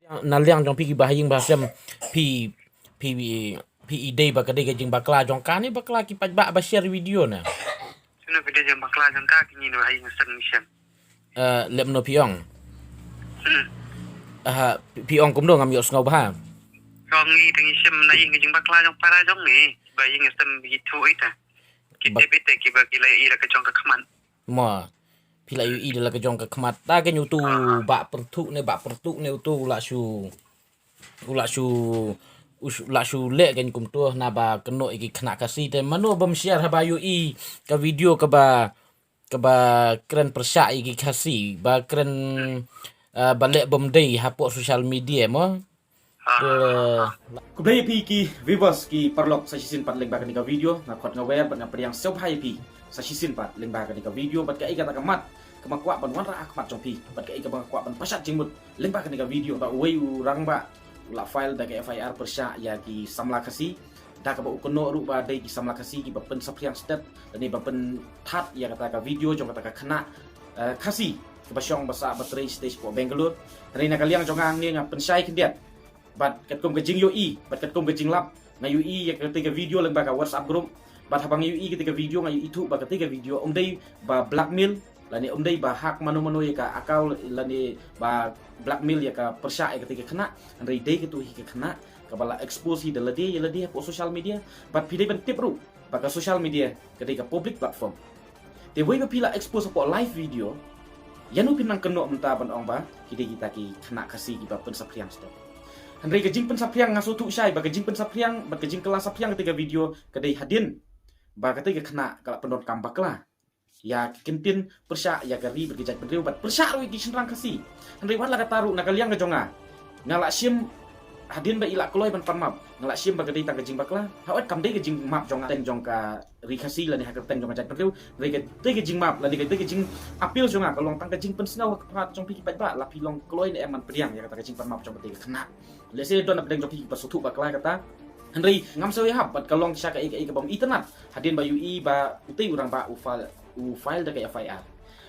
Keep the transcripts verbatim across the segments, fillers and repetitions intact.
Na liang jong phi ki bahaïing bahasem, phi, phi, phi i dei ba ka dei ka jingbakla jong kane bakla ki paidbah ba share video na. Sino phi dei jingbakla jong ka kini bahaïing bahasem ngi shem. Eh, lem no phi ong. Hmm. Ah, phi ong kumno ngam ïoh sngew bha. Ong ngi te ngi shem na ïing ka jingbakla jong para jong ngi. Bahaïing bahasem bi tu ita. Kita bite ki ba ki la i la ka jong ka khmat. Mo. Phi la ïohi da la ka jong ka khmat. Ta ka nyu tu ba pyrthu ne ba pyrthu ne utu la shu. U la shu, u shu, la shu leh kan kumtu na ba kynnoh ïa ki khynnah Khasi te mano bym share haba ïohi ka video kaba, kaba kren pyrshah ïa ki Khasi, ba kren, ah, ba leh bym dei hapoh social media mo. Khublei ïa phi ki viewers ki paralok, sa shisien pat lyngba kane ka video nga khot nga wer bad nga pdiang sngewbha ïa phi sa shisien pat lyngba kane ka video bad kaei kata ka mat kaba kwah ban wanrah ha khmat jong phi bad kaei kaba kwah ban pashat jingmut lyngba kane ka video ba uwei u rangbah u la file da ka F I R pyrshah ïa ki samla Khasi da kaba u kynnoh ruh ba dei ki samla Khasi kiba pynsaphriang stet lane ba pynthad ïa kata ka video jong kata ka khynnah, eh, Khasi kaba shong ba sah ba trei stage hapoh Bangalore. Hynrei na ka liang jong nga ngi nga pynshai khyndiat bad katkum ka jingïohi bad katkum ka jinglap nga ïohi ïa katei ka video lyngba ka WhatsApp group. Bad haba nga ïohi katei ka video nga ïohi thuh ba katei ka video ym dei ba blackmail lane ym dei ba hack mano mano ïa ka account lane ba blackmail ïa ka pyrshah ïa katei ka khynnah. Hynrei dei katu hi ka khynnah kaba la expose hi da lade ïa lade hapoh social media. Bad phi dei ban tip ruh ba ka social media ka dei ka public platform. Te wei ba phi la expose hapoh live video, ïa no phin nang kynnoh mynta ban ong ba ki dei kita ki khynnah Khasi kiba pynsaphriang stet. Hynrei ka jingpynsaphriang nga sngewthuh shai ba ka jingpynsaphriang bad ka jingkylla saphriang katei ka video ka dei hadien ba katei ka khynnah ka la pyndonkam bakla ïa ki kyntien pyrshah ïa ka ri bad ka jaitbynriew bad pyrshah ruh ïa ki shynrang Khasi. Hynrei wat la katta ruh na ka liang ka jong nga nga la shim hadien ba i la kloi ban pan map nga la shim ba ka dei tang ka jingbakla. Hawat kam dei ka jingmap jong nga teng jong ka ri Khasi lane ha ka teng jong ka jaitbynriew. Hynrei katei ka jingmap lane katei ka jingappeal jong nga ka long tang ka jingpynsngew ha ka phad jong phi ki paidbah la phi long kloi ne em ban pdiang ïa kata ka jingpan map jong katei ka khynnah. Lehse don na pdeng jong phi kiba sngewthuh bakla kata. Hynrei ngam sngew ïahap bad ka long sha kaei kaei kabym itynnad hadien ba ïohi ba utei u rangbah u file, u file da ka F I R.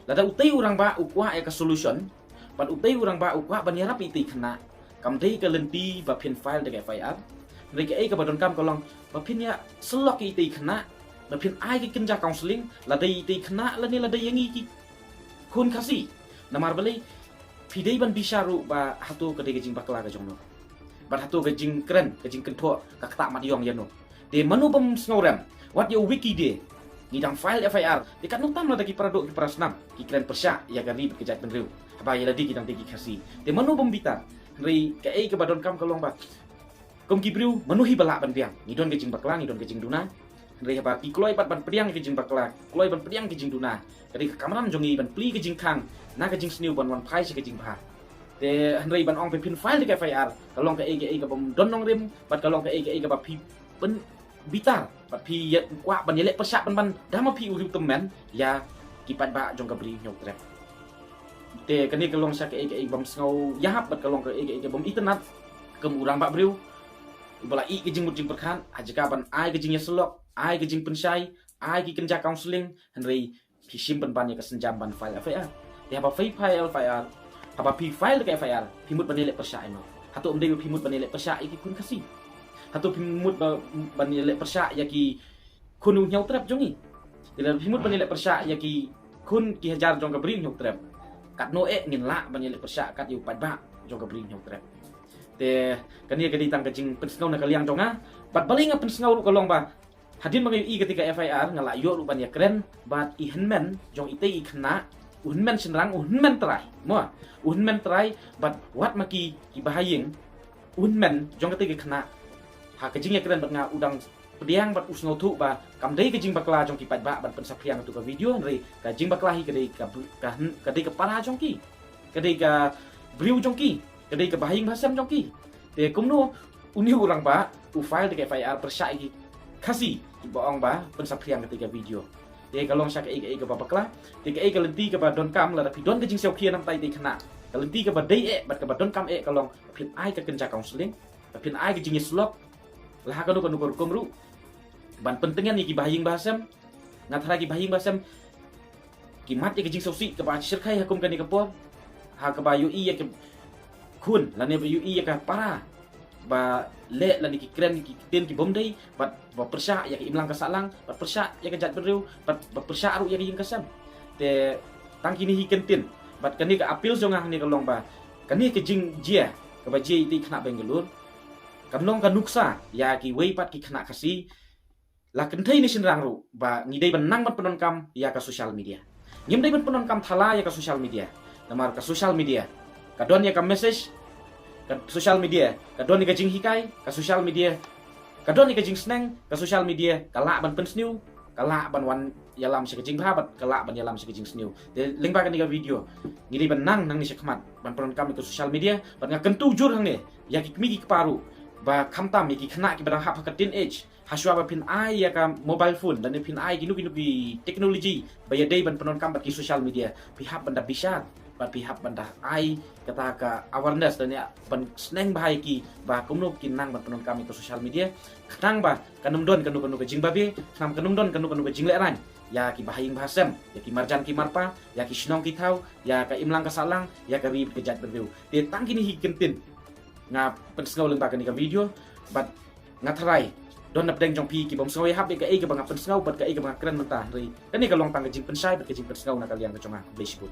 Lada utei u rangbah u kwah ïa ka solution bad utei u rangbah u kwah ban ïarap ïa itei i khynnah kam dei ka lynti ba phin file da ka F I R. Hynrei kaei kaba donkam ka long ba phin ïa syllok ïa itei i khynnah ba phin ai ka kynja counselling lada ïa itei i khynnah lane lada ïa ngi ki khun Khasi. Namar balei phi dei ban bishar ruh ba hato ka dei ka jingbakla ka jong no bad hato ka jingkren ka jingkynthoh ka ktah mat ïong ïa no. Te mano bym sngewrem wat ïa u Wiki de ngi dang file F I R. Te katno tam lada ki paradoh ki parasnam ki kren pyrshah ïa ka ri bad ka jaitbynriew haba ïa lade ki dang dei ki Khasi. Te mano bym bitar. Hynrei kaei kaba donkam ka long ba kum ki briew mano hi ba lah ban biang. Ngi don ka jingbakla ngi don ka jingduna. Hynrei haba ki kloi pat ban pdiang ka jingbakla kloi ban pdiang ka jingduna ka dei ka kamram jong ngi ban plie ka jingkhang na ka jingsniew ban wan phai sha ka jingbha. Te hynrei ban ong ba phin file da ka F I R ka long kaei kaei kabym don nongrim bad ka long kaei kaei kaba phi pynbitar bad phi ïa kwah ban ïaleh pyrshah ban ban da ma phi u riewtymmen ïa ki paidbah jong ka Bri Hynñiewtrep. Te kane ka long sha kaei kaei bym sngew ïahap bad ka long kaei kaei kabym itynnad. Kum u rangbah briew uba la ïeh ka jingmut jingpyrkhat ha jaka ban ai ka jingïasyllok ai ka jingpynshai ai ki kynja counselling hynrei phi shim pynban ïa ka sienjam ban file F I R. Te haba phi file F I R haba phi file da ka F I R phi mut ban ïaleh pyrshah ïa no? Hato ym dei ba phi mut ban ïaleh pyrshah ïa ki khun Khasi? Hato phi mut ba ban ïaleh pyrshah ïa ki khun u Hynñiewtrep jong ngi? Te lada phi mut ban ïaleh pyrshah ïa ki khun ki hajar jong ka Bri Hynñiewtrep katno eh ngin lah ban ïaleh pyrshah kat ïa u paidbah jong ka Bri Hynñiewtrep. Te kane ka dei tang ka jingpynsngew na ka liang jong nga. Bad balei nga pynsngew ruh ka long ba hadien ba nga ïohi katei ka F I R nga la ïoh ruh ban ïakren bad i hynmen jong itei i khynnah, u hynmen shynrang, u hynmen trai mo, u hynmen trai bad wat ma ki ki bahaïing, u hynmen jong katei ka khynnah ha ka jingïakren bad nga u dang pdiang bad u sngewthuh ba kam dei ka jingbakla jong ki paidbah ban pynsaphriang ïa katu ka video hynrei ka jingbakla hi ka dei ka, ka, ka dei ka para jong ki, ka dei ka briew jong ki, ka dei ka bahaïing bahasem jong ki. Te kumno une u rangbah u file da ka F I R pyrshah ïa ki Khasi kiba ong ba pynsaphriang katei ka video? Te ka long sha kaei kaei kaba bakla. Te kaei ka lynti kaba donkam lada phi don ka jingsiewkhia namar itei i khynnah, ka lynti kaba dei eh bad kaba donkam eh ka long ba phin ai ka kynja counselling, ba phin ai ka jingïasyllok la ha kano kano ka rukom ruh ban pyntngen ïa ki bahaïing bahasem. Nga tharai ki bahaïing bahasem ki mad ïa ka jingsngewsih kaba shyrkhei ha kum kane ka por ha kaba ïohi ïa ka hun lane ba ïohi ïa ka para ba leh lane ki kren ki ktien ki bym dei, bad ba pyrshah ïa ka imlang ka sahlang, bad pyrshah ïa ka jaitbynriew, bad ba pyrshah ruh ïa ka ïing ka sem. Te tang kine hi kyntien, bad kane ka appeal jong nga hangne ka long ba kane ka jingjia kaba jia ïa ki khynnah Bangalore kan long ka nuksa ïa kiwei pat ki khynnah Khasi, la kynthei ne shynrang ruh, ba ngi dei ban nang ban pyndonkam ïa ka social media. Ngim dei ban pyndonkam thala ïa ka social media. Namar ka social media ka don ïa ka message, ka social media ka don ïa ka jinghikai, ka social media ka don ïa ka jingsneng, ka social media ka lah ban pynsniew, ka lah ban wan ïalam sha ka jingbha, bad ka lah ban ïalam sha ka jingsniew. Te lyngba kane ka video ngi dei ban nang nangne shakhmat ban pyndonkam ïa ka social media, bad nga kyntu jur hangne ïa ki kmie ki kpa ruh, ba khamtam ïa ki khynnah kiba dang hap ha ka teenage, hashwa ba phin ai ïa ka mobile phone lane phin ai kino kino ki technology ba ïadei ban pyndonkam bad ki social media, phi hap ban da bishar, bad phi hap ban da ai kata ka awareness lane ban sneng bha ïa ki ba kumno kin nang ban pyndonkam ïa ka social media, khnang ba kan ym don kano kano ka jingbabe, khnang kan ym don kano kano ka jinglehraiñ ïa ki bahaïing bahasem, ïa ki marjan ki marpa, ïa ki shnong ki thaw, ïa ka imlang ka sahlang, ïa ka ri ka jaitbynriew. Te tang kine hi kyntien nga pynsngew lyngba kane ka video, bad nga tharai don na pdeng jong phi ki bym sngew ïahap ïa kaei kaba nga pynsngew bad kaei kaba nga kren mynta, hynrei kane ka long tang ka jingpynshai bad ka jingpynsngew na ka liang ka jong nga. Khublei shibun.